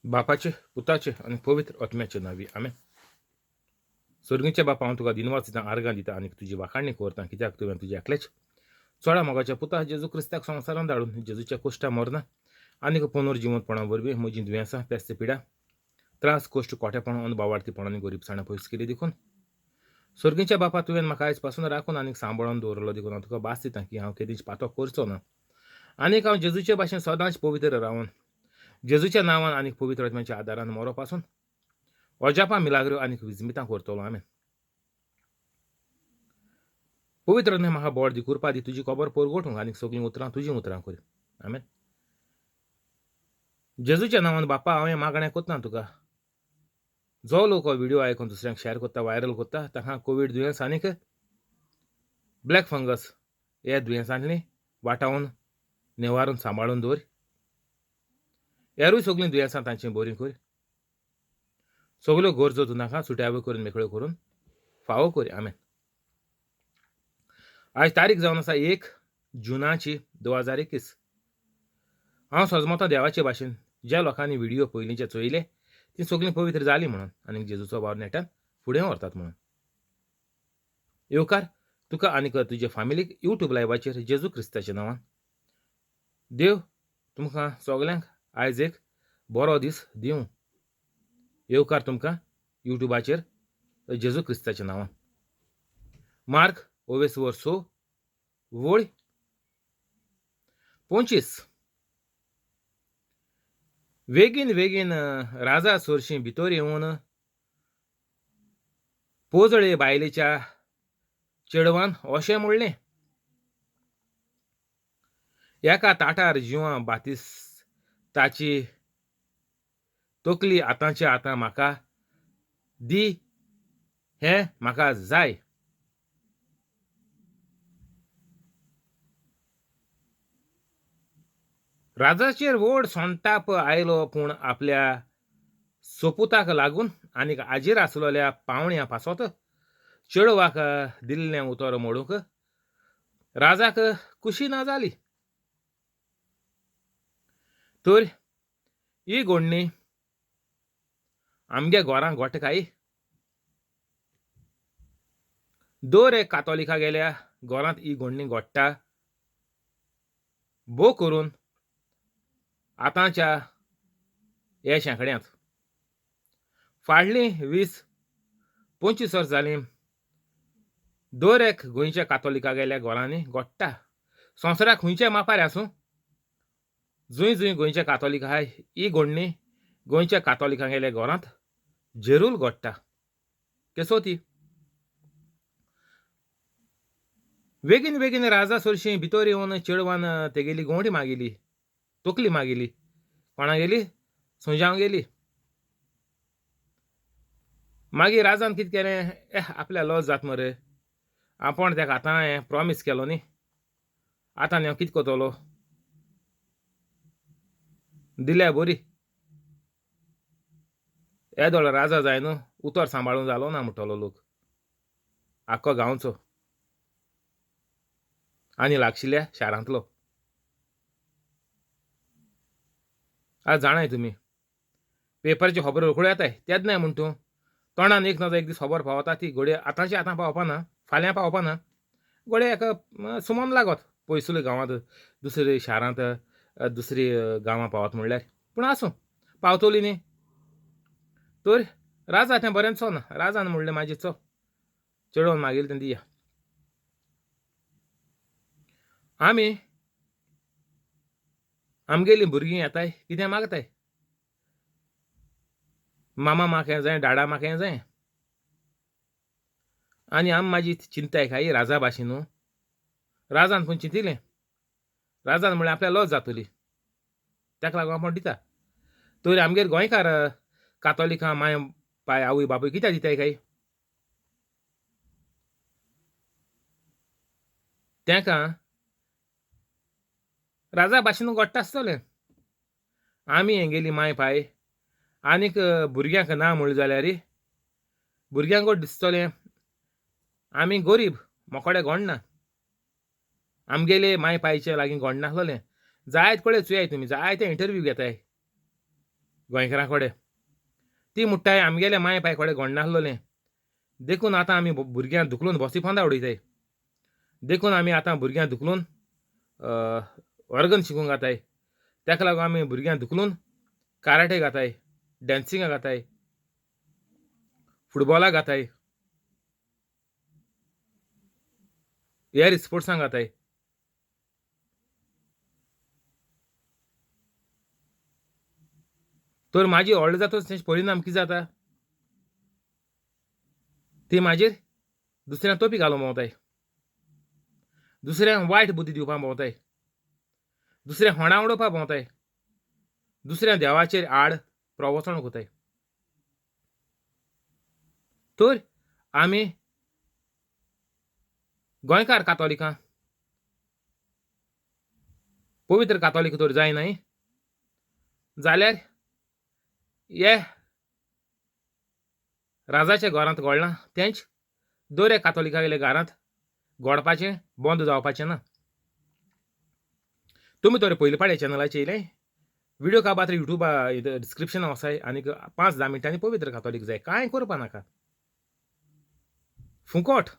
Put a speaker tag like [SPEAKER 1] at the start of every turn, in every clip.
[SPEAKER 1] बापाचे, पुताचे आनी पवित्र आत्म्याचे नांवी, आमेन. सर्गीच्या बापा, हांव तुका दिनवास दिता, आर्गां दिता आनी तुजी वाखाणणी करता, कित्याक तुवें तुज्या एकल्याच चोडा मोगाच्या पुता जेजू क्रिस्ताक संवसारांत धाडून जेजूच्या कोश्टा मरना आनी पुनर्जिवंतपणा वरवीं म्हजीं दुयेंसां, पेस्त पिडा, त्रास, कोश्ट, कोटेपण, अनभावार्थीपण आनी गरिबसाणां पयस केली देखून. सर्गीच्या बापा, तुवें म्हाका आयज पासून राखून आनी सांबाळून दवरलो देखून हांव तुका भास दिता की हांव केदींच पातो करचो ना आनीक हांव जेजूचे भाशेन सदांच पवित्र रावन जेजूच्या नांवान आनी पवित्र आत्म्याच्या आदारान मरो पासून अजापां, मिलाग्रो आनी विजमितां करतलो. आमेन. पवित्र आत्म्या, म्हाका बळ दी, कृपा दी, तुजी खबर परगटूंक आनी सगळीं उतरां तुजीं उतरां कर. आमेन. जेजूच्या नांवान बापा, हांव हें मागणें करता तुका, जो लोक हो व्हिडिओ आयकून दुसऱ्यांक शेअर करता, व्हायरल करता, तांकां कोवीड दुयेंस आनीक ब्लॅक फंगस ह्या दुयेंसांतली वाटावन, निवारून, सांबाळून दवर. हेरूय सगळीं दुयेंसां तांची बरीं कर. सगल्यो गरजो तूं तांकां सुट्याव्यो करून, मेकळ्यो करून फावो कर. आमेन. आयज तारीख जावन आसा 1 जुनाची 2021. हांव सजमतां देवाचे भाशेन ज्या लोकांनी व्हिडिओ पयलींचे चोयले ती सगळीं पवित्र जालीं म्हणून आनी जेजूचो वावर नेटान फुडें व्हरतात म्हणून. येवकार तुका आनी तुजे फामिलीक यूट्यूब लायवाचेर जेजू क्रिस्ताच्या नांवान. देव तुमकां सगल्यांक आयज एक बरो दीस दिवं. येवकार तुमकां यूट्यूबाचेर जेजू क्रिस्ताच्या नांवान. मार्क ओवेस वर 6 वळ 25. वेगीन वेगीन राजा सोरशीं भितर येवन पोजळे बायलेच्या चेडवान अशें म्हणलें, एका ताटार जिवां बातिस्ताची तकली आतांचे आतां म्हाका दी, हें म्हाका जाय. राजाचेर व्हड सोंटाप आयलो, पूण आपल्या सोपुताक लागून आनीक आजेर आसलेल्या पावण्या पासत चेडवाक दिल्लें उतर मोडूंक राजाक खुशी ना जाली. तर ही गोडणी आमगे घरां गोट काय दर एक कातोलिका गेल्या घरांत ही गोडणी गोडटा, भो करून आतांच्या ह्या शेंकड्यांत. फाडलीं 20-25 वर्स जालीं दर एक गोंयच्या कातोलिका गेल्या घरांनी गोडटा. संवसाराक खंयच्या मापार आसूं, जंय जंय गोंयच्या कातोलिक आहाय ही गोडणी गोंयच्या कातोलिकां गेल्या घरांत जेरूल गोडटा. केसो ती वेगीन वेगीन राजा सरशीं भितर येवन चेडवान तेगेली गोंवटी मागिली, तकली मागिली. कोणा गेली? सुंजाव गेली. मागीर राजान कितें केलें, आपल्या लॉस जात मरे, आपूण तेका आतां हें प्रॉमीस केलो न्ही, आतां हांव कितें करतलो, दिल्या बरी. येदोळ राजा जाय न्हू, उतर सांबाळून जालो ना म्हणटलो लोक आख्खो गांवचो आनी लागशिल्ल्या शारांतलो. आज जाणाय तुमी पेपराची खबर रोखड्यो येताय, तेन्नाय म्हण तूं तोंडान एक ना एक दीस खबर पावता ती घडये आतांची आतां पावपा ना, फाल्यां पावपा ना, घडये एका सुमन लागत पयसुल्ल्या गांवांत, दुसरे शारांत, दुसरी गांवां पावत म्हणल्यार, पूण आसूं पावतली न्ही. तर राजा तें बरेंचो ना, राजान म्हणलें मागीर चो चेडोवन मागीर तें दिया. आमी आमगेलीं भुरगीं येताय कितें मागताय, मामा म्हाका हें जाय, डाडा म्हाका हें जाय, आनी आमी मागीर चिंताय काय राजा भाशेन न्हू. राजान पूण चिंतिलें, राजान म्हणलें आपल्या लज जातली, ताका लागून आपूण दिता. तर आमगेर गोंयकार कातोलिकां माय पाय आवय बापूय कित्याक दिताय काय, तेका राजा भाशेन घडटा आसतलें. आमी हेंगेली माय पाय आनीक भुरग्यांक ना म्हणलें जाल्यार भुरग्यांक दिसतलें आमी गरीब, मोकोडे गोडना, आमगेले माय पायचे लागीं गोडनासलें. जायत कडेन चोयाय तुमी, जायते इंटरव्यू घेताय, गोंयकारां कडेन. ती मुट्टाय आमगेले माय पाय कडेन गोडनासलोलें, देखून आतां आमी भुरग्यांक धुकलून बसी पोंदा उडयताय. देखून आमी आतां भुरग्यांक धुकलून ऑर्गन शिकूंक घाताय. ताका लागून आमी भुरग्यांक धुकलून कराटे घाताय, डॅन्सिंगाक घाताय, फुटबॉलाक घाताय, हेर स्पोर्ट्सांक घाताय. तर म्हाजी व्हडलो जातच तेजे परिणाम कितें जाता, ती म्हाजेर दुसऱ्यांक तोपी घालूंक भोंवताय, दुसऱ्यांक वायट बुद्दी दिवपाक भोंवताय, दुसऱ्यांक होणा उडोवपाक भोंवताय, दुसऱ्या देवाचेर आड प्रवचन कोताय. तर आमी गोंयकार कातोलिकां पवित्र कातोलीक तर जायनाय जाल्यार हे राजाच्या घरांत घडलां तेंच दर एक कातोलिकागेल्या घरांत घडपाचें बंद जावपाचें ना. तुमी तर पयले पाड्या चॅनलाचेर येयले व्हिडियो काबार युट्यूबा डिस्क्रिप्शना वचाय आनी 5-10 मिनटांनी पवित्र कातोलीक जाय, कांय करपा नाका, फुकट.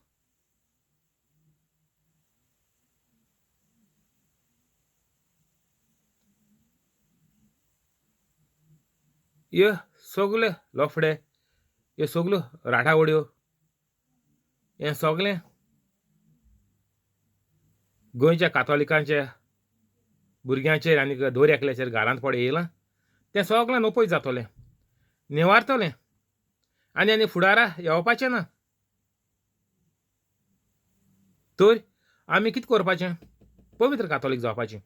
[SPEAKER 1] ह्यो सगल्यो लफडे, ह्यो सगल्यो राटावळ्यो, हें सगलें गोंयच्या कातोलिकांच्या भुरग्यांचेर आनी दर एकल्याचेर घरांत पड येयलां तें सगलें नोपय जातलें, निवारतलें आनी आनी फुडारा येवपाचें ना. तर आमी कितें करपाचें, पवित्र कातोलीक जावपाचें.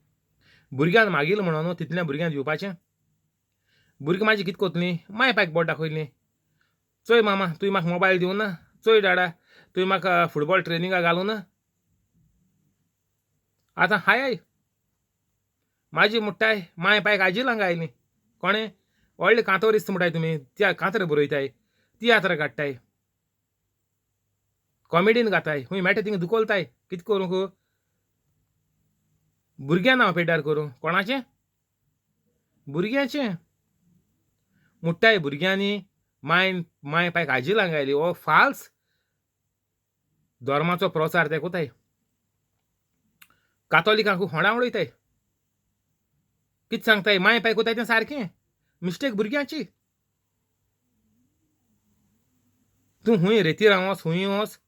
[SPEAKER 1] भुरग्यान मागील म्हणून तितलें भुरग्यांक दिवपाचें. भुरगीं म्हाजी कितें करतलीं, माय पायक बोट दाखयतलीं, चोय मामा तुवें म्हाका मोबायल दिवं ना, चोय डाडा तुवें म्हाका फुटबॉल ट्रेनिंगाक घालूं ना. आतां हाय म्हाजी मुट्टाय माय पायक आजी लांग आयली, कोणें व्हडले कांतोरिस्त म्हणटाय तुमी, त्या कांतर बरयताय, तियात्र काडटाय, कॉमेडीन गाताय, खूंय मेळटा थिंगा दुकोलताय. कितें करूंक भुरग्यां नांव पेड्ड्यार करूं, कोणाचें? भुरग्यांचें. मुट्टाय भुरग्यांनी मायन माय पायक आजी लांग आयली, हो फाल्स धर्माचो प्रचार ते कोताय, कातोलिकांक होणा उडयताय. कितें सांगताय, माय पाय कोताय तें सारकें, मिस्टेक भुरग्यांची. तूं खूंय रेतीर वच, खूंय वच,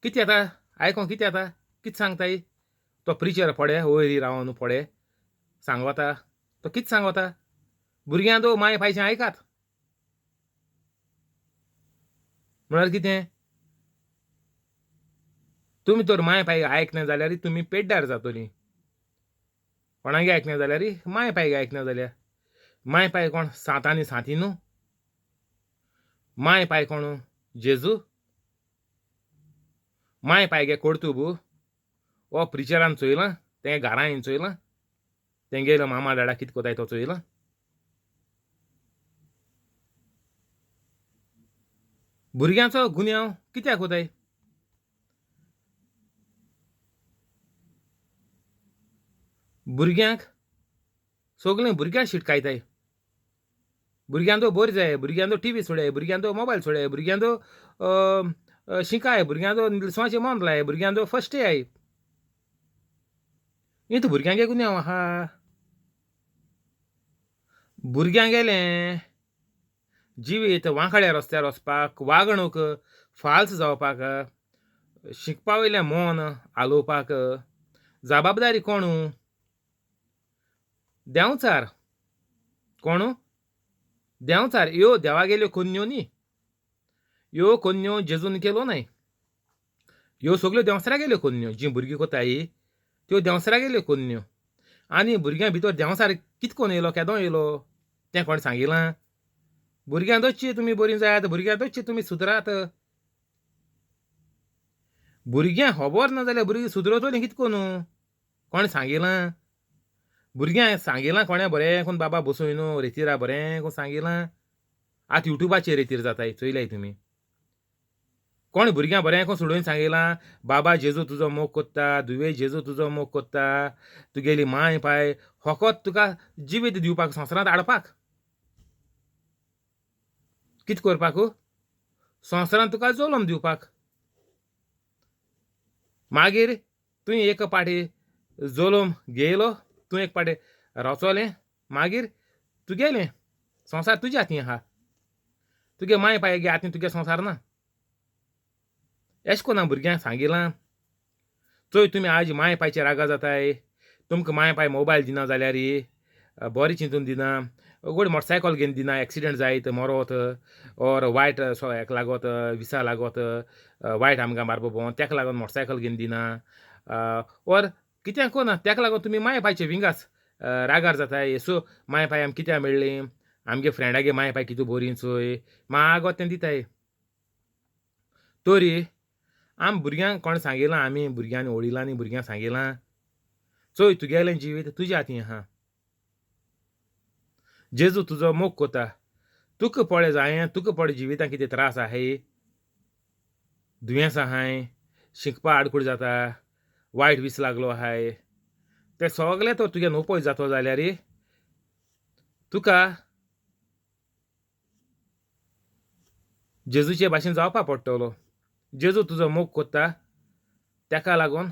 [SPEAKER 1] कितें येता आयकोंक, कितें येता, कितें सांगताय. तो प्रिचर पडे वयर रावन पडे सांगता, तो कितें सांगता भुरग्यां दो माय पायचें आयकात म्हळ्यार कितें, तुमी तर माय पाय आयकना जाल्यार तुमी पेड्ड्यार जातलीं. कोणागे आयकना जाल्यार माय पायगे आयकना जाल्यार, माय पाय कोण सांतांनी सांती न्हू, माय पाय कोण जेजू, माय पायगे कर्तुब हो प्रिचरान चोयलां, तें घरां येवन चोयलां, तेंगेलो मामा डाडा कितें कोताय तो चोयलां. भुरग्यांचो गुन्यांव कित्याक कोताय? भुरग्यांक सगळें भुरग्यांक शिटकायताय, भुरग्यांचो बरें जाय, भुरग्यांचो टीव्ही सोडाय, भुरग्यांचो मोबायल सोडाय, भुरग्यांचो शिकाय, भुरग्यांचो निलसांचें मन लाय, भुरग्यांचो फर्स्ट याय. हें तूं भुरग्यांगे गुन्यांव आहा. भुरग्यांगेलें जिवीत वांकड्या रस्त्यार वचपाक, वागणूक फाल्स जावपाक, शिकपा वयलें मन हालोवपाक जबाबदारी कोण? देंवचार. कोण? देंवचार. ह्यो देवागेल्यो कोन्यो न्ही, ह्यो कोन्यो जेजून केलो न्हय, ह्यो सगल्यो देंवचारागेल्यो कोन्यो. जीं भुरगीं कोताय त्यो देंवचारागेल्यो कोन्यो. आनी भुरग्यां भितर देंवचार कितें कोन्न येयलो, केदो येयलो तें कोण सांगिलां? भुरग्यां दोतची तुमी बरीं जायात, भुरग्यां दोतची तुमी सुदरात. भुरग्यां खबर ना जाल्यार भुरगीं सुदरतलीं कितें कोन्न, कोणें सांगिलां? भुरग्यांक सांगिलां कोणें बरें कोन्न बाबा बसोय न्हू रेतीरा बरें कोन्न सांगिलां. आतां युट्यूबाचेर रेतीर जाताय चोयल्याय तुमी. कोण भुरग्यांक बरें कोन्न सोडोवन सांगिलां, बाबा जेजू तुजो मोग कोत्ता, धुवे जेजू तुजो मोग कोत्ता, तुगेली माय पाय फकत तुका जिवीत दिवपाक संवसारांत हाडपाक. कित करपाक? संवसारांत तुका जल्म दिवपाक. मागीर तुवें एक पाटी जल्म घेयलो, तूं एक पाटी रचोलें, मागीर तुगेलें संवसार तुज्या हातीं आहा. तुगे माय पाय हातीं तुगे संवसार ना. एशें कोन्न हांव भुरग्यांक सांगिलां. चोय तुमी आज माय पायचे रागा जाताय, तुमकां माय पाय मोबायल दिना जाल्यार बरें चिंतून दिना, गोड मोटरसायकल घेवन दिना, एक्सिडंट जायत मरोत ओर वायट हेका लागत, विसा लागत, वायट आमकां मारपा भोंवत, तेका लागून मोटरसायकल घेवन दिना ओर कितें कोना, तेका लागून तुमी माय पायचे विंगास रागार जाताय. सो माय पाय आमकां कित्याक मेळ्ळी, आमगे फ्रेंडागे माय पाय कितू बरीं चोय मागो तें दिताय. तरी आम भुरग्यांक कोण सांगिलां, आमी भुरग्यांनी व्हडिलांनी भुरग्यांक सांगिलां, चोय तुगेलें जिवीत तुज्या हातीं आहा. जेजू तुजो मोग कोता, तुका पळय जाय, तुका पळय जिवितांत कितें त्रास आहाय, दुयेंस आहाय, शिकपा आडखूड जाता, वायट वीस लागलो आहाय, तें सगलें तर तुगे नोपय जातो जाल्यार तुका जेजूचे भाशेन जावपा पडटलो. जेजू तुजो मोग कोत्ता, तेका लागून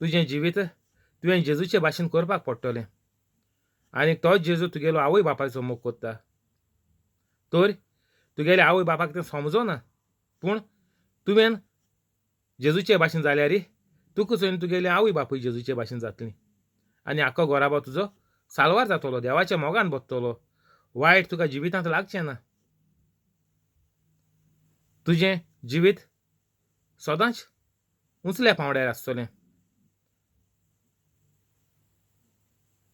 [SPEAKER 1] तुजें जिवीत तुवें जेजूचे भाशेन करपाक पडटलें. आनी तोच जेजू तुगेलो आवय बापायचो मोग कोत्ता. तर तुगेले आवय बापाक तें समजना, पूण तुवें जेजूचे भाशेन जाल्यार तुका चोयन तुगेले आवय बापूय जेजूचे भाशेन जातली आनी आख्खो घराबो तुजो साल्वार जातलो, देवाच्या मोगान बदतलो, वायट तुका जिवितांत लागचें ना. तुजें जिवीत सदांच उंचल्या पांवड्यार आसतलें.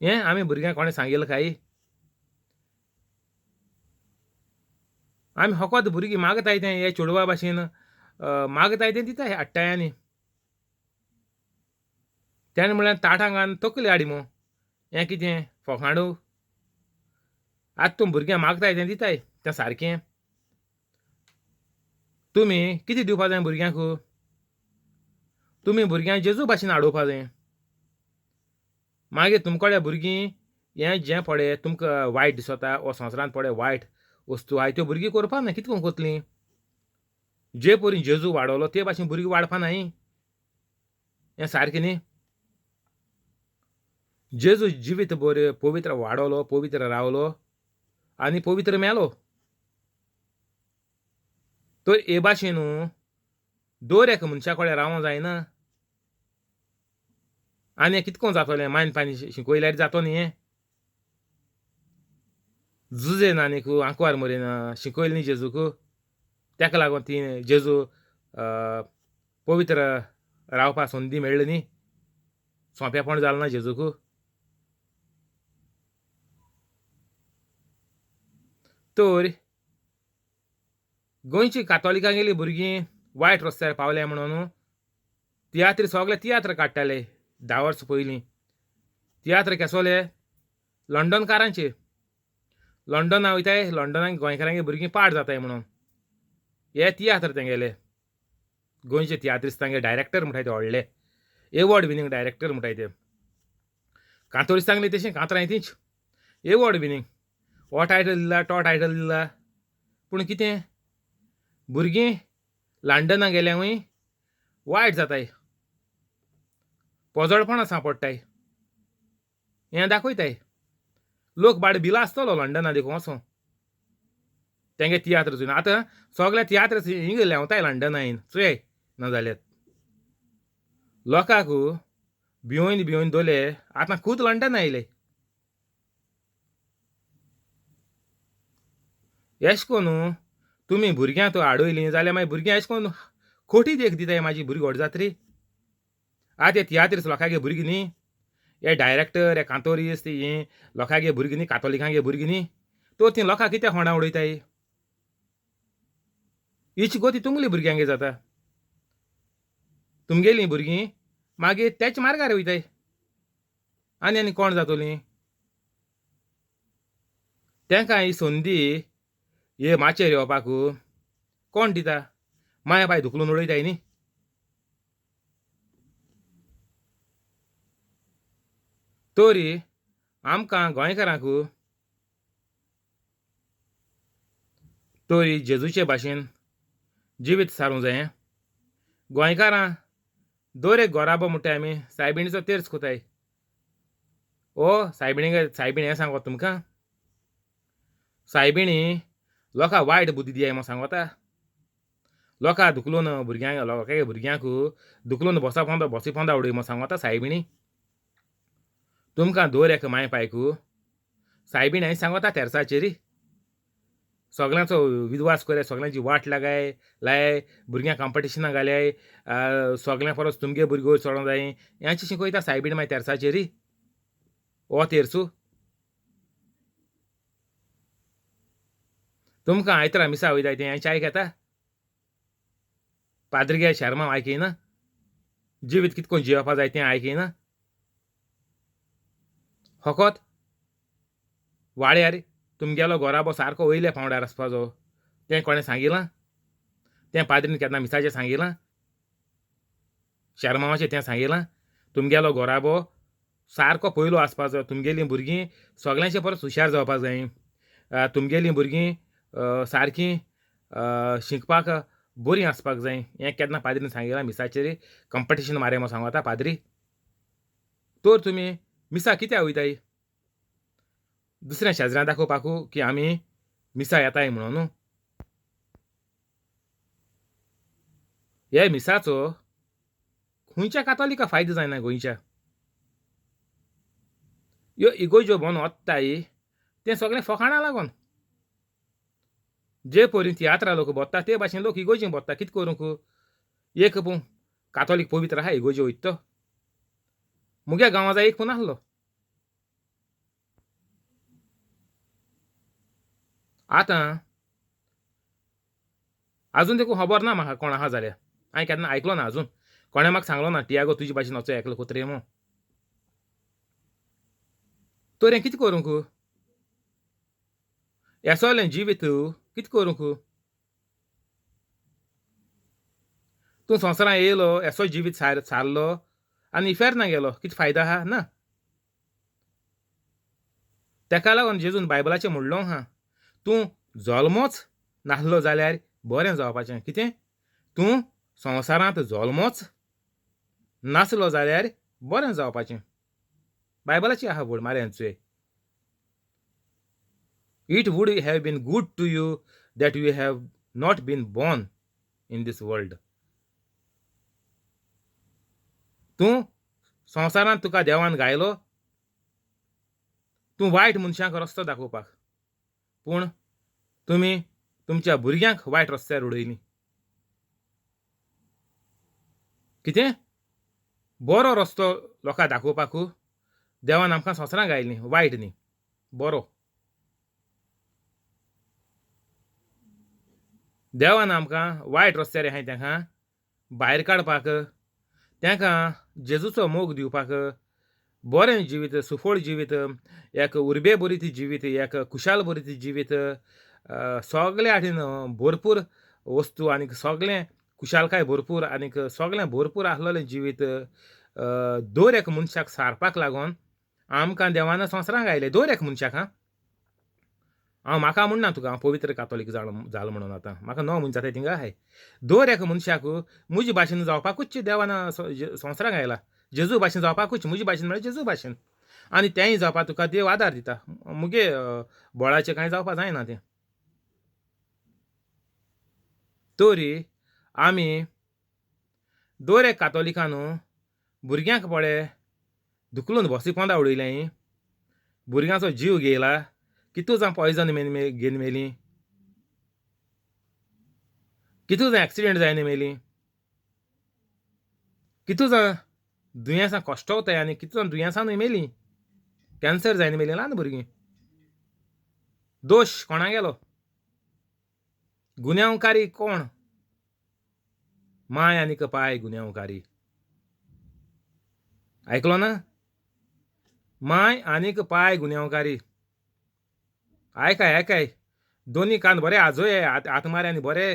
[SPEAKER 1] हें आमी भुरग्यांक कोणें सांगिल्लें काय? आमी फकत भुरगीं मागताय तें हे चेडवा भाशेन मागताय तें दिताय हाडटाय. तेणें म्हळ्यार ताटांक घालून तकली हाडी मू, हें कितें फोकाणू? आतां तूं भुरग्यांक मागताय तें दिताय तें सारकें? तुमी कितें दिवपा जाय भुरग्यांक? तुमी भुरग्यांक जेजू भाशेन हाडोवपा जाय. मागीर तुमकडे भुरगीं हें जें पळय तुमकां वायट दिसता वो संवसारांत पळय वायट वस्तू आहाय त्यो भुरगीं करपा ना. कितें करून करतलीं? जे परी जेजू वाडवलो ते भाशेन भुरगीं वाडपा नाय. हें सारकें न्ही? जेजू जिवीत बरें पवित्र वाडवलो, पवित्र रावलो आनी पवित्र मेलो. तर हे भाशेन दर एका मनशा कडेन रावोंक जायना. आनी कितें करून जातलें? मायन पायन शिकयल्यार जातो न्ही हें? जुजेन आनीक आंकवार मरेन शिकयलें न्ही जेजूक, तेका लागून ती जेजू पवित्र रावपा संदी मेळ्ळी न्ही, सोंपेपण जालें ना जेजूक. तर गोंयची कातोलिकांगेली भुरगीं वायट रस्त्यार पावल्या म्हणून तियात्र सगळे तियात्र काडटाले 10 वर्सां पयलीं. तियात्र केसोले लंडनकारांचे, लंडना वयताय, लंडनाक गोंयकारांगे भुरगीं पाड जाताय म्हणून हे तियात्र तेंगेले. गोंयचे तियात्रिस्तांगे डायरेक्टर म्हणटाय ते, व्हडले एवॉर्ड विनींग डायरेक्टर म्हणटाय ते. कांतोरिस्तांगले तशें कांतरांय तींच एवॉर्ड विनींग, हो टायटल दिला तो टायटल दिला. पूण कितें भुरगीं लंडना गेल्यावूय वायट जाताय, पोजडपणां सांपडटाय, हें दाखयताय. लोक बाड बिला आसतलो लंडना देखून वचोन तेंगे तियात्र चोयन. आतां सगळे तियात्र हिंग लेंवताय लंडना येवन चोय ना जाल्यार लोकांक भिवून भिवून दोले आतां खूद लंडन आयले. एश कोन्न तुमी भुरग्यांक तो हाडयलीं जाल्यार मागीर भुरगीं एश कोन्न खोटी देख दिताय. म्हाजी भुरगीं व्हड जातरी. आतां हे तियात्रिस्त लोकांगे भुरगीं न्ही, हे डायरेक्टर हे कांतोरिस्त हे लोकांगे भुरगीं न्ही, कातोलिकांगे भुरगीं न्ही, तर तीं लोकांक कित्याक होंडा उडयताय? हिच गती तुमगेली भुरग्यांगे जाता. तुमगेलीं भुरगीं मागीर त्याच मार्गार वयताय. आनी आनी कोण जातलीं? तेंकां ही संदी हे माचयेर येवपाक कोण दिता? माय बाय धुकलून उडयताय न्ही. तरी आमकां गोंयकारांक तरी जेजूचे भाशेन जिवीत सारूंक जायें. गोंयकारां दर एक घोराबो म्हणटाय आमी सायबिणीचो तेर्स कोताय. ओ सायबिणी सायबीण हें सांगता तुमकां, सायबिणी लोकां वायट बुद्दी दियाय म्हूण सांगता. लोकां धुकलून भुरग्यांक, लोकांक भुरग्यांक धुकलून बसा पोंदा बसी पोंदा उडय म्हूण सांगता सायबिणी. तुमकां दर एक माय पायक सायबीण हांवें सांगता तेर्साचेर सगल्यांचो विद्वास करे, सगल्यांची वाट लागाय लाय, भुरग्यांक कॉम्पिटिशनां घालाय, सगल्यां परस तुमगे भुरगीं वयर चडोंक जाय हेंच शिकयता सायबीण मागीर तेर्साचेर. हो तेर्सू तुमकां आयतरा मिसा वयताय तें हेंच आयकता, पाद्रिगे शेर्मांव आयकिना, जिवीत कितकोन जियोवपा जाय तें आयकिना. फकत वाड्यार तुमगेलो घोराबो सारको वयल्या पांवड्यार आसपाचो तें कोणें सांगिलां? तें पाद्रीन केन्ना मिसाचें सांगिलां? शेर्मांवाचें तें सांगिलां? तुमगेलो घोराबो सारको पयलो आसपाचो, तुमगेलीं भुरगीं सगल्यांचे परस हुशार जावपाक जाय, तुमगेलीं भुरगीं सारकीं शिकपाक बरीं आसपाक जाय हें केन्ना पाद्रीन सांगिलां मिसाचेर? कंपिटिशन मारे म्हूण सांगता पाद्री. तर तुमी मिसा कित्याक वयताय? दुसऱ्या शेजऱ्यां दाखोवपाकू की आमी मिसा येताय म्हणून न्हू. हे मिसाचो खंयच्या कातोलिका फायदो जायना गोंयच्या. ह्यो इगोर्ज्यो बंद वत्ताय तें सगळें फकाणां लागून. जे परी तियात्रां लोक भोंवता ते भाशेन लोक इगोर्जींक भोंवता. कितें करूंक एक पूण कातोलीक पवित्र आहा इगोर्जे वयता तो. मुगे गांवा जाय एक पूण नासलो. आतां आजून देखून खबर ना म्हाका कोण आहा जाल्यार, हांवें केन्ना आयकलो ना आजून, कोणें म्हाका सांगलो ना टियागो तुजे भाशेन वचो एकलो कोत्रे म्हूण. तर हें कितें करूंक हेसोलें जिवीत कितें करूंक? तूं संवसारांत येयलो येसो जिवीत सारलो आनी इफेर्ना गेलो, कितें फायदो आहा? ना. तेका लागून जेजून बायबलाचें म्हणलो आहा, तूं जल्मोच नासलो जाल्यार बरें जावपाचें. कितें? तूं संवसारांत जल्मोच नासलो जाल्यार बरें जावपाचें. बायबलाची आहा व्हड मार्यांचो. It would have been good to you that you have not been born in this world. तूं संवसारांत तुका देवान घायलो तूं वायट मनशांक रस्तो दाखोवपाक, पूण तुमी तुमच्या भुरग्यांक वायट रस्त्यार उडयलीं. कितें बरो रस्तो लोकांक दाखोवपाक देवान आमकां संवसारांत घायलीं, वायट न्ही बरो. देवान आमकां वायट रस्त्यार आहाय तेंकां भायर काडपाक, तेंकां जेजूचो मोग दिवपाक, बरें जिवीत, सुफळ जिवीत, एक उर्बे बरी जिवीत, एक खुशाल बरी जिवीत, सगळे हातीन भरपूर वस्तू आनीक सगळें खुशालकाय भरपूर आनीक सगळें भरपूर आसलेलें जिवीत दर एक मनशाक सारपाक लागून आमकां देवान संवसारांत घायलें. दर एक मनशाक. हां, हांव म्हाका म्हणना तुका हांव पवित्र कातोलीक जालो म्हणून आतां म्हाका णव म्हयने जाताय थिंगा आहाय. दर एक मनशाक म्हजे भाशेन जावपाकूच देवान संवसारांत घायला. जेजू भाशेन जावपाकूच, म्हजे भाशेन म्हळ्यार जेजू भाशेन. आनी तेंय जावपाक तुका देव आदार दिता. मुगे बोळाचें कांय जावपाक जायना तें. तरी आमी दर एक कातोलिकान भुरग्यांक पळय धुकलून बसी पोंदा उडयलें, भुरग्यांचो जीव घेयला, कितू जाण पॉयजन घेवन मेलीं, कितू जाण एक्सिडेंट जायन मेलीं, कितू जाण दुयेंसां कश्टवताय आनी कितू जाण दुयेंसानूय मेलीं, कॅन्सर जायन मेलीं ल्हान भुरगीं. दोश कोणा गेलो? गुन्यांवकारी कोण? माय आनी पाय गुन्यांवकारी. आयकलो ना? माय आनीक पाय गुन्यांवकारी. आयकाय आयकाय, दोनी कान बरे आजोय हात मारे आनी बरे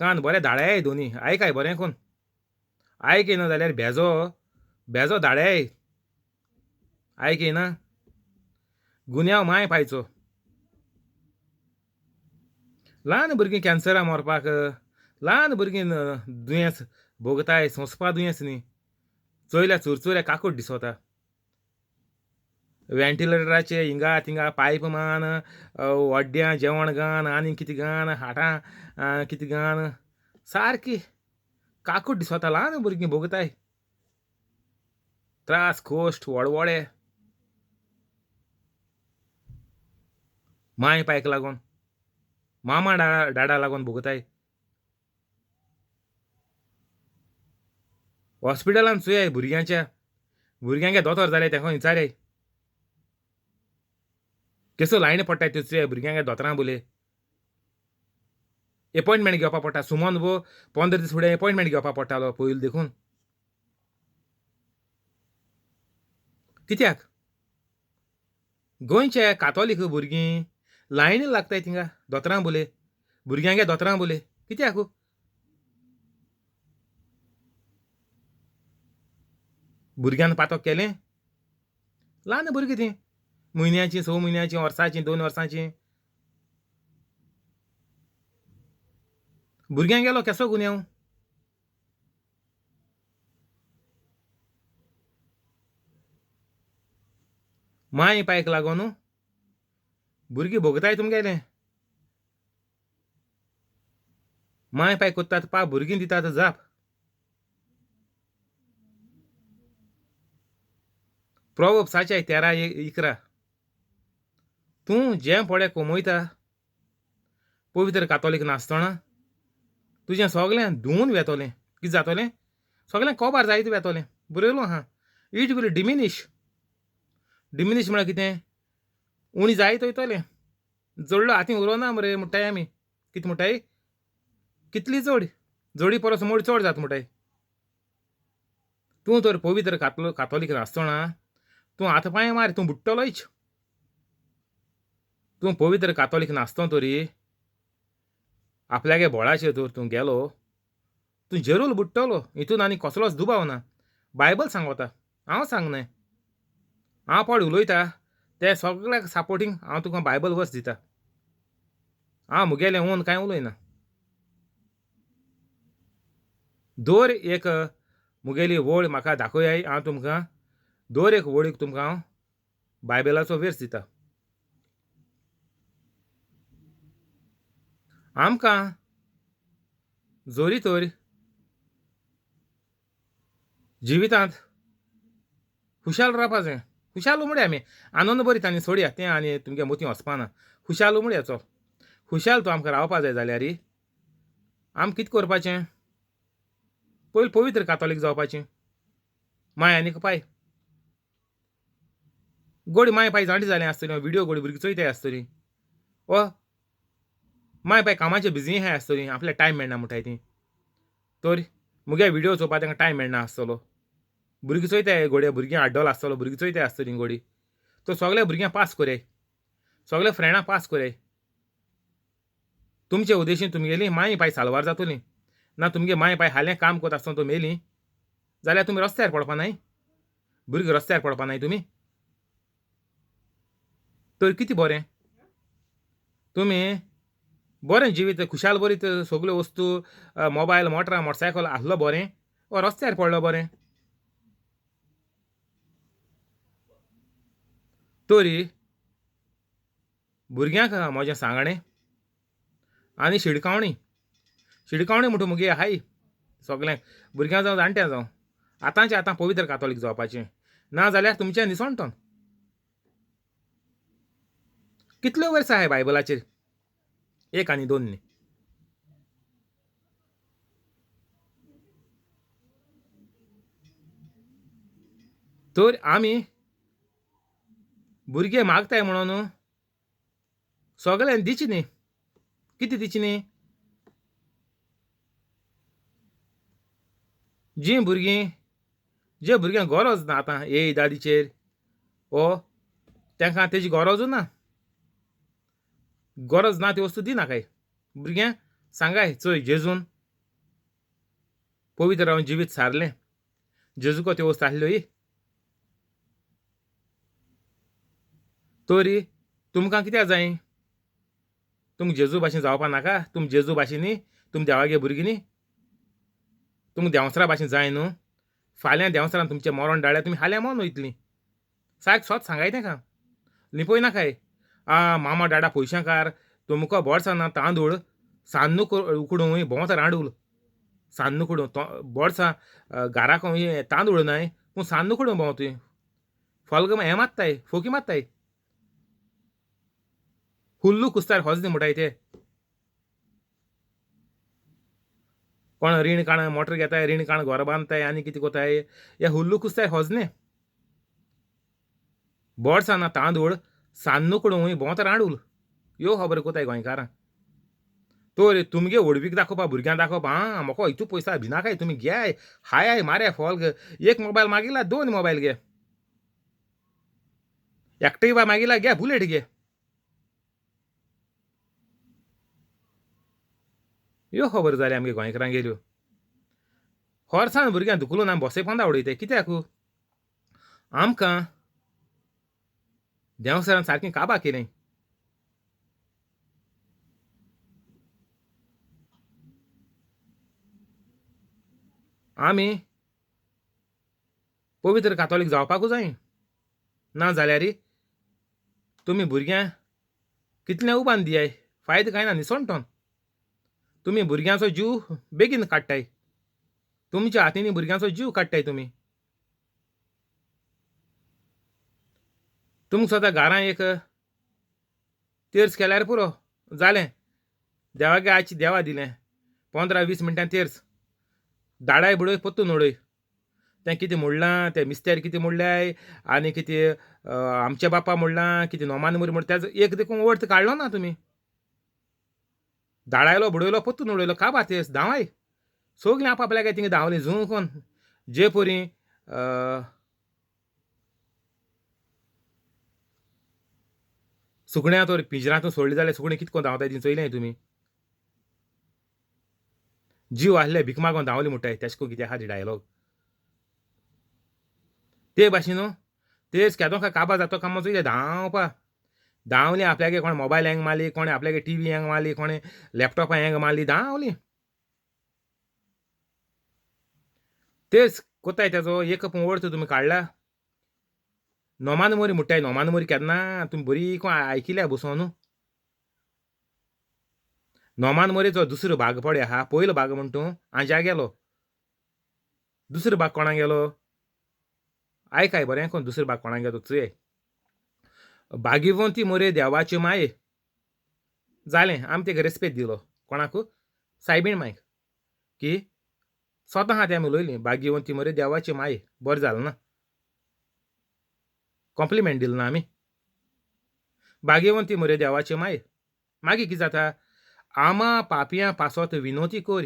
[SPEAKER 1] कान बरे धाडाय दोनी. आयकाय बरें कोन आयकना जाल्यार भेजो भेजो धाडाय. आयकना गुन्यांव माय पायचो. ल्हान भुरगीं कॅन्सरा मरपाक, ल्हान भुरगीं दुयेंस भोगताय, सोंसपा दुयेंस न्ही. चोयल्या चुरचुऱ्या काकूट दिसोता. व्हेंटिलेटराचे हिंगा थिंगा पायप मान, वड्ड्यां जेवण घाण, आनी कितें घाण, हाटां कितें घाण, सारकी काकूट दिसता. ल्हान भुरगीं भोगताय त्रास, कोश्ट, वडवडे माय पायक लागून, मामा डाडा लागून भोगताय. हॉस्पिटलान चोयाय भुरग्यांच्या, भुरग्यांक दोतोर जाले तेंका विचाराय केसो लायनी पडटाय त्यो चोयाय भुरग्यांक दोतोरां बोले एपॉयंटमेंट घेवपा पडटा. सुमन वो 15 दीस फुडें एपॉयंटमेंट घेवपा पडटालो पयलीं देखून. कित्याक गोंयचे कातोलीक भुरगीं लायनी लागताय थिंगा दोतोरां बोले, भुरग्यांक दोतोरां बोले. कित्याक भुरग्यान पातक केलें? ल्हान भुरगीं तीं, म्हयन्याचीं, 6 म्हयन्याचीं, वर्साचीं, 2 वर्सांचीं. भुरग्यांक गेलो केसो गुन्यांव? माय पायक लागोन भुरगीं भोगताय तुमगेलें. माय पाय कोत्तात पा, भुरगीं दितात जाप. प्रोवर्ब 7:13-11 तूं जें पळय कमयता पवित्र कातोलीक नासतना तुजें सगळें धुवून वेतोलें. कितें जातोलें? सगळें कोबार जायत वेतोलें. बरयलो आहा, it will diminish. Diminish म्हळ्यार कितें? उणी जायत वयतोलें. जोडलो हातीं उरोना मरे म्हणटाय आमी. कितें म्हणटाय? कितली जोड, जोडी परस मोड चड जाता म्हणटाय. तूं तर पवित्र कातोलीक नासतना तूं हात पांय मार, तूं बुडटलोच. तूं पवित्र कातोलीक नासतो तरी आपल्यागे बोळाचेर तर तूं गेलो, तूं जरूर बुडटलो. हितून आनी कसलोच दुबाव ना. बायबल सांगता, हांव सांगना. हांव पड उलयता ते सगळ्याक सपोर्टींग हांव तुका बायबल वर्स दिता. हांव मुगेलें ओन कांय उलयना. दर एक मुगेली वळ म्हाका दाखयाय, हांव तुमकां दर एक वळीक तुमकां हांव बायबलाचो वेर्स दिता. आमकां जोरी तर जिवितांत खुशाल रावपा जाय. खुशाल उमड्या आमी आनंद बरीत आनी सोडया तें आनी तुमगे मोती वचपाना. खुशाल उमड्या चल, खुशाल तूं आमकां रावपा जाय जाल्यार आमकां कितें करपाचें? पयलीं पवित्र कातोलीक जावपाचें. माय आनीक पाय गोडी माय पाय जाणटी जालें आसतली, व्हिडियो गोडी भुरगीं चोयताय आसतली. ओ माय पाय कामाचे बिजी आहाय आसतली, आपल्याक टायम मेळना म्हणटाय ती. तर मुगे व्हिडियो चोवपाक तांकां टायम मेळना आसतलो. भुरगीं चोयताय गोडये, भुरगीं आड्डोल आसतलो, भुरगीं चोयताय आसतली गोडी. तर सगळे भुरग्यांक पास कोराय, सगळे फ्रेंडां पास कोराय. तुमचे उद्देशीन तुमगेली माय पाय साल्वार जातली. ना तुमगे माय पाय हालें काम करता आसतना तो मेली जाल्यार तुमी रस्त्यार पडपा नाय, भुरगीं रस्त्यार पडपा नाय तुमी. तर कितें बरें तुमी बरें जिवीत खुशाल बरीत सगल्यो वस्तू मोबायल मोटरां मोटरसायकल आसलो बरें, वा रस्त्यार पडलो बरें? तरी भुरग्यांक म्हजें सांगणें आनी शिडकावणी. शिडकावणी म्हणटा मुगे हाय सगल्यांक, भुरग्यां जावं जाणट्यां जावं, आतांचे आतां पवित्र कातोलीक जावपाचें, ना जाल्यार तुमचें निसणटन. कितल्यो वर्सां आहाय बायबलाचेर? 1 आनी 2 न्ही. तर आमी भुरगे मागताय म्हणून सगळ्यांक दिची न्ही. कितें दिची न्ही? जी भुरगीं, जे भुरग्यांक गरज ना आतां ए दादीचेर ओ तांकां तेजी गरजूच ना. गरज ना ती वस्तू दिनाकाय भुरग्यांक. सांगाय चोय जेजून पवित्र रावन जिवीत सारलें, जेजूको त्यो वस्तू आसल्यो. तरी तुमकां कित्याक जाय? तुमकां जेजू भाशेन जावपा नाका? तुम जेजू भाशेन न्ही, तुम देवागे भुरगीं न्ही, तुमकां देंवचारा भाशेन जाय न्हू? फाल्यां देंवचारान तुमचें मरण धाडल्यार तुमी फाल्यां मरून वयतलीं. सारकें सोत सांगाय तेंका, लिपय नाकाय. आ मामा डाडा पयशांकार, तुमकां बोडसां ना तांदूळ सान्न उकडूं भोंवता रांडूल सान्न उकडूं बोडसां घराक तांदूळ नाय पूण सान्न उकडूं भोंवता. फोल्ग हें मात्ताय, फोकी मात्ताय, हुल्लू कुस्तार होज न्ही म्हणटाय ते. कोण रीण काण मोटर घेताय, रीण काण घर बांदताय आनी कितें कोताय, हे हुल्लू कुस्तार होज न्ही. बोडसां ना तांदूळ सान्न उकडूं भोंवता रांडूल, ह्यो खबर कोताय गोंयकारां. तर तुमगे व्हडवीक दाखोवपा, भुरग्यांक दाखोवपा, आं म्हाका इतू पयसा भिनाकाय तुमी घेयाय, हाय हाय मारे फोल्ग, एक मोबायल मागिला दोन मोबायल घे, एक्टिवा मागिला घे, बुलेट घे. ह्यो खबर जाली आमगे गोंयकारांगेल्यो. होरसान भुरग्यांक धुकलून आमी बसे पोंदा उडयताय. कित्याक? आमकां देंवचारान सारकें काबा केलें. आमी पवित्र कातोलीक जावपाकूच जाय, ना जाल्यार तुमी भुरग्यांक कितलें उबान दियाय फायदो कांय ना, निसणटोन तुमी भुरग्यांचो जीव बेगीन काडटाय, तुमच्या हातींनी भुरग्यांचो जीव काडटाय तुमी. तुमकां स्वता घरां एक तेर्स केल्यार पुरो जालें, देवागे आयची देवा दिलें 15-20 मिनटां तेर्स, दाडाय बुडय पोत्तून उडय. तें कितें म्हणलां, तें मिस्तेर कितें म्हणल्याय आनी कितें आमच्या बापा म्हणलां, कितें नोमान मोरी म्हण, तेजो एक देखून अर्थ काडलो ना तुमी. दाडायलो बुडयलो पोत्तून उडयलो, काबार तेर्स धांवाय सगलीं आप आपल्याक थिंगा धांवलीं झुकून. जे परी सुकण्यां तर पिंजरांतून सोडली जाल्यार सुकणीं कितको धांवताय ती चोयलें तुमी. जीव आहले भीक मागोन धांवली म्हणटाय, तेशें कोन्न कितें आहा ती डायलॉग. ते भाशेन न्हू तेच केदो काय काबार जाता कामां चोयलें धांवपा धांवली, आपल्यागे कोणें मोबायल हँग मारली, कोणें आपल्यागे टीवी हँग मारली, कोणें लॅपटॉपां हँग मारली, धांवली. तेच कोताय तेजो एक पूण अर्थ तुमी काडला. नोमान मोरी म्हणटाय, नोमान मोरी केन्ना तुमी बरी कोण आयकिल्या बसोन न्हू. नोमान मोरीचो दुसरो भाग पळय आहा, पयलो भाग म्हण तूं आंज्या गेलो, दुसरो भाग कोणाक गेलो आयकाय बरें कोण, दुसरो भाग कोणाक गेलो चोय. भागीवंती मोरे देवाचे माये जालें, आमी तेका रेस्पेद दिलो कोणाक, सायबीण मायक, की स्वता आहा तें आमी उलयलीं, भाग्यवंती मोरे देवाचे माये, बरें जालें ना, कॉम्प्लिमेंट दिलो ना आमी. भाग्यवंती मोरे देवाचे माये, मागीर कितें जाता, आमा पापयां पासत विनोती कोर,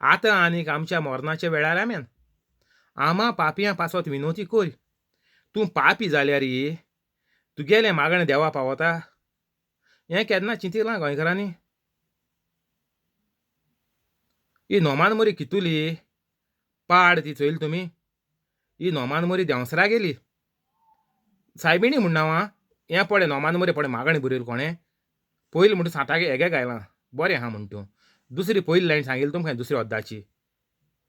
[SPEAKER 1] आतां आनीक आमच्या मरणाच्या वेळार आमेन. आमा पापयां पासत विनोती कोर, तूं पापी जाल्यार तुगेलें मागणें देवा पावता, हें केन्ना चिंतिलां गोंयकारांनी? ही नोमान मोरी कितुली पाड ती चोयली तुमी, ही नोमान मोरी देंवसरा गेली सायबिणी म्हण हांव हें पळय नोमान मोरी पळय मागणें बरयलें कोणें, पयलीं म्हणटा सांतागे हेगे गायलां बरें आहा म्हण तूं, दुसरी पयली लायन सांगिल्ली तुमकां दुसरी अर्दाची,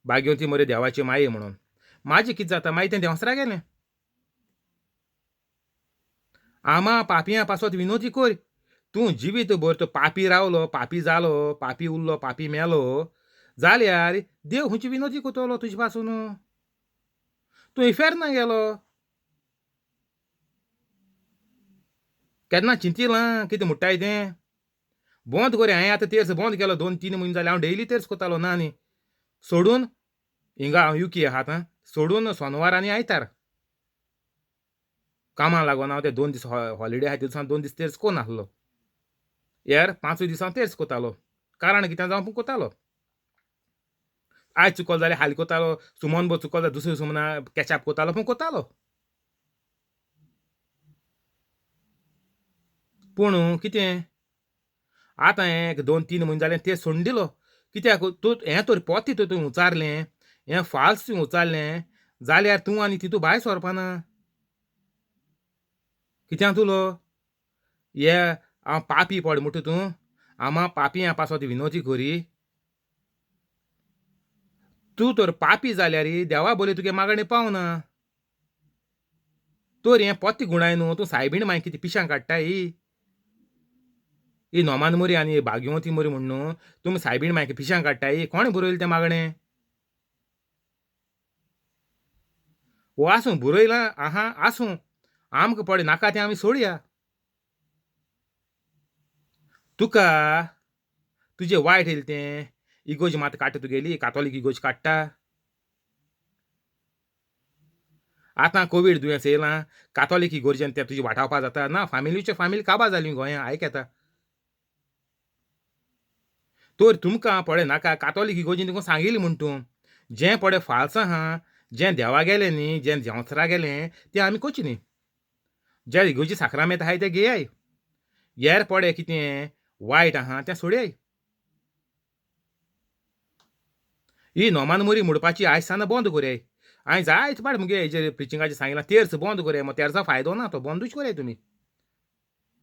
[SPEAKER 1] भाग्यवंती मोरे देवाची माये म्हणून. माजी कितें जाता, मागीर तें देंवसरा गेलें. आमा पापयां पासत विनोती कोर, तूं जिवीत भर तो पापी रावलो, पापी जालो, पापी उरलो, पापी मेलो जाल्यार देव खंयची विनोती कोतलो तुजे पासून? तूं इफेर्ना गेलो. केन्ना चिंतिलां कितें म्हणटाय तें? बंद कोर, हांवें आतां तेर्स बंद केलो, 2-3 म्हयने जाले हांव डेली तेर्स कोतालो ना न्ही, सोडून हिंगा हांव युके आहा आतां, सोडून सोनवार आनी आयतार कामां लागून हांव ते 2 दीस हॉलिडे आहा ते दिसा 2 दीस तेर्स कोन आसलो, यार 5 दीस हांव तेर्स कोतालो, कारण कितें जावं पूण कोतालो. आयज चुकलो जाल्यार हाली कोतालो, सुमन बो चुकलो जाल्यार दुसरे सुमना कॅचअप कोतालो, पूण कोतालो. पूण कितें आतां एक 2-3 म्हयने जालें तें सोडून दिलो. कित्याक तूं हें तर पोती तुवें उचारलें, हें फाल्स तुवें उचारलें जाल्यार तूं आनी तितू भायर सरपाना. कित्याक तुलो हे हांव पापी पड म्हुटा तूं? आमा पापयां पासत विनोती कोरी? तूं तर पापी जाल्यार देवा बोले तुगे मागणें पावना. तर हें पोत्तें गुणाय न्हू तूं सायबीण मागीर कितें पिशां काडटाय? ही नोमान मोरी आनी भाग्यवंती मोरी म्हूण न्हू तुमी सायबीण मागीर पिशां काडटाय? कोणें बरयलें तें मागणें? वो आसूं बरयलां आहा आसूं, आमकां पळय नाका तें आमी सोडया. तुका तुजें वायट येयलें तें इगोर्ज मात काडटा तुगेली, कातोलीक इगोर्ज काडटा. आतां कोवीड दुयेंस येयलां, कातोलीक इगोर्जेन तें तुजें वाटावपा जाता ना? फामिलीच्यो फामिली काबार जाली गोंयांत, आयक येता. तर तुमकां पळय नाका कातोलीक इगोर्जीन तुमकां सांगिल्लें म्हूण तूं जें पळय फाल्स आहा, जें देवा गेलें न्ही, जें देंवचारा गेलें तें आमी करचें न्ही. जे इगोर्जी साक्रामेंत आहाय तें घेयाय, हेर पळय कितें वायट आहा तें सोडयाय. ही नोमान मोरी मोडपाची आयज सावन बंद करयाय. हांवें जायते फावट मुगे हेजेर प्रिचिंगाचेर सांगिलां, तेर्स बंद करयाय, मग तेर्सा फायदो ना, तो बंदूच करयाय तुमी.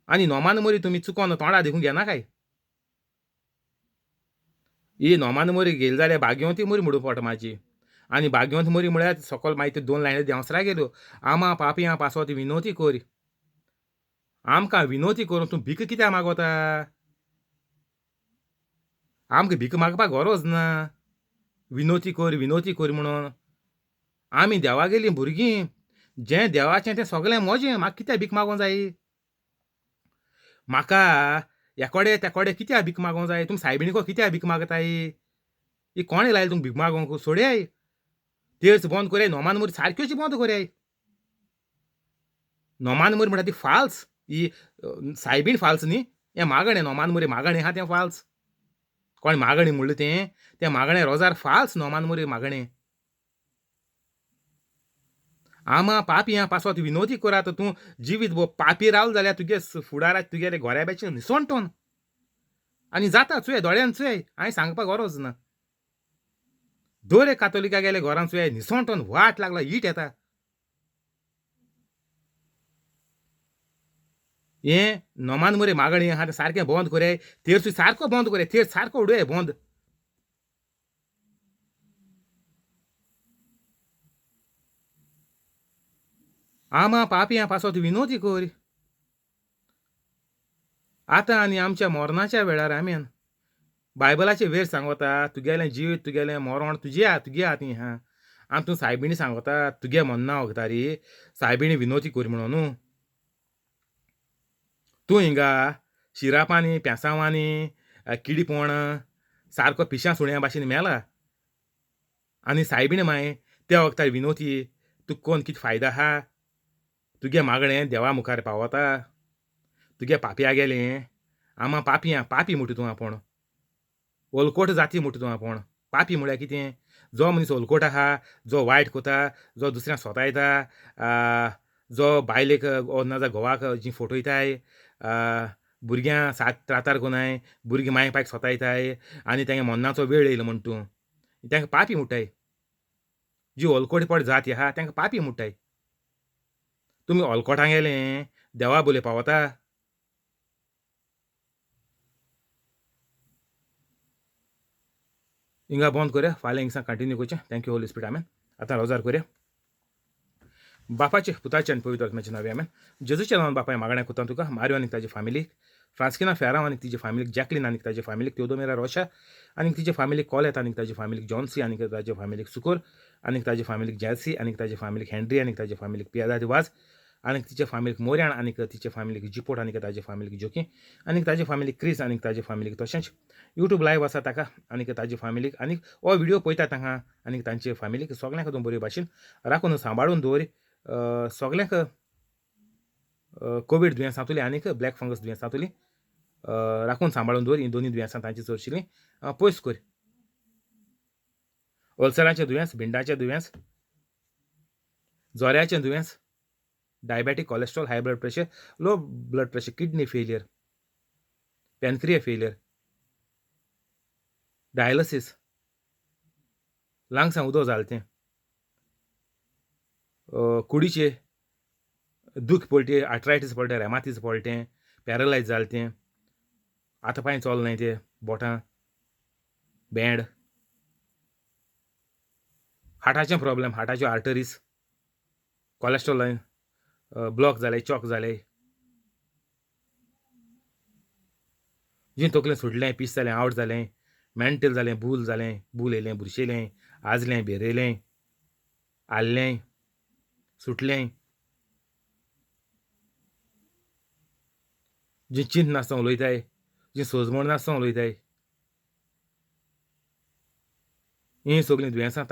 [SPEAKER 1] आनी नोमान मोरी तुमी चुकोन तोंडा देखून घेनाकाय. ही नोमान मोरी घेयली जाल्यार भाग्यवंती मोरी म्हणूंक पडटा म्हाजी. आनी भाग्यवंत मोरी म्हळ्यार सकल मागीर त्यो दोन लायनी देंवसरा गेल्यो, आमा पापयां पासत विनोती कोर. आमकां विनोती करून तूं भीक कित्याक मागोता? आमकां भीक मागपाक गरज ना. विनोती कर विनोती कर म्हणून आमी देवागेलीं भुरगीं, जें देवाचें तें सगळें म्हजें, म्हाका कित्याक भीक मागोंक जाय? म्हाका एकोडे तेकोडे कित्याक भीक मागोंक जाय? तुमी सायबिणीको कित्याक भीक मागताय? ही कोणें लायलें तुमकां भीक मागोंक? सोडयाय, तेर्स बंद करयाय, नोमान मोरी सारक्योच बंद करयाय. नोमान मोरी म्हणटा ती फाल्स, ही सायबीण फाल्स न्ही, हें मागणें नोमान मोरी मागणें आहा तें फाल्स. कोणें मागणें म्हणलें तें, तें मागणें रोजार फाल्स, नोमान मोरी मागणें. आमा पापयां पासत विनोती करात. तूं जिवीत पापी रावलो जाल्यार तुगे फुडाराक तुगेले घोऱ्याब्याचें निसणटोन आनी जाता. चोय दोळ्यान चोय, हांवें सांगपाक गरज ना. दर एक कातोलिका गेले घरान चोय निसणटोन वाट लागला, हीट येता. हें नोमान मोरे मागणें आहा तें सारकें बंद करयाय, तेर्सूय सारको बंद करयाय, तेर्स सारको उडोय बंद. आमा पापयां पासत विनोती कर आतां आनी आमच्या मरणाच्या वेळार. आमेन. बायबलाचे वेर सांगता तुगेलें जिवीत तुगेलें मरण तुजे तुगे हातीं आहा. आनी तूं सायबिणी सांगता तुगे मन्ना वखदारी सायबिणी विनोती कर म्हणून न्हू. तूं हिंगा शिरापांनी पेंसावांनी किडीपोण सारको पिशां सुण्या भाशेन मेला आनी सायबीण मागीर त्या वखदार विनोती तुका कोण कितें फायदो आहा? तुगे मागणें देवा मुखार पावता? तुगे पापया गेलें आमा पापयां पापी म्हणटा तूं आपूण, ओलकोट जाती म्हणटा तूं आपूण. पापी म्हळ्यार कितें? जो मनीस ओलकोट आहा, जो वायट कोता, जो दुसऱ्यांक सोतायता, जो बायलेक ना जाल्यार घोवाक जी फटयताय, भुरग्यां सात त्रातार कोनाय, भुरगीं माय पायक सोतायताय आनी तेंगे मरणाचो वेळ येयलो म्हण तूं तेंका पापी म्हणटाय. जी ओलकोट पड जाती आहा तेंका पापी म्हणटाय. तुमी ओलकोटां गेले देवा बोले पावता? हिंगा बंद करया, फाल्यां हिंगसान कंटिन्यू करचें. Thank you Holi spirit, आमेन. आतां रोजार करया. बापाचे पुताचे आनी पवित्र आत्म्याचे नांवे आमेन. जेजूच्या नांवान बापाय मागण्या कोता तुका, मारियो आनी ताजे फामिलीक, फ्रांस्किना फेराव आनी तिजे फामिलीक, जॅकलीन आनी ताजे फामिलीक, तेवदोमेरा रोशा आनी तिजे फामिलीक, कॉलेत आनी ताजे फामिलीक, जॉन्सी आनी ताजे फामिलीक, सुकोर आनी ताजे फामिलीक, जॅल्सी आनी ताजे फामिलीक, हेनरी आनी ताजे फामिलीक, पियादाद वाज आनी तिचे फामिलीक, मोर्याण आनी तिचे फामिलीक, जिपोट आनी ताजे फामिलीक, जोकी आनी ताजे फामिलीक, क्रीस आनी ताजे फामिलीक, तशेंच युट्यूब लायव आसा ताका आनी ताजे फामिलीक आनी हो व्हिडियो पळयता तांकां आनी तांचे फामिलीक सगळ्यांक तूं बरे भाशेन राखून सांबाळून दवर. सगळ्यांक कोवीड दुयेंसांतुली आनीक ब्लॅक फंगस दुयेंसांतुली राखून सांबाळून दवर. हीं दोनी दुयेंसां तांची चडशिलीं पयस कर. अल्सराचें दुयेंस, भिंडाचें दुयेंस, जोऱ्याचें दुयेंस, diabetic, cholesterol, high blood pressure, low blood pressure, kidney failure, pancreas failure, dialysis, लंग्सां उदक जालें तें, कुडीचे दूख पडटे, आर्थरायटीस पडटे, रेमातीस पडटें, पॅरलायज जालें तें, आतां पांय चोल नाय ते बोटां बँड, हार्टाचें प्रॉब्लेम, हार्टाच्यो आर्टरीज, कॉलेस्ट्रॉल लायन ब्लॉक जाले, चॉक जाले, जी तकलें सुटलें, पीस जालें, आवट जालें, मेंटल जालें, भूल जालें, भूल येयलें, बुरशेलें, आजलें, भेरेलें, आल्लें, सुटलें, जी चिंत नासतना उलयताय, जी सोजमण नासतना उलयताय, हीं सगळीं दुयेंसां.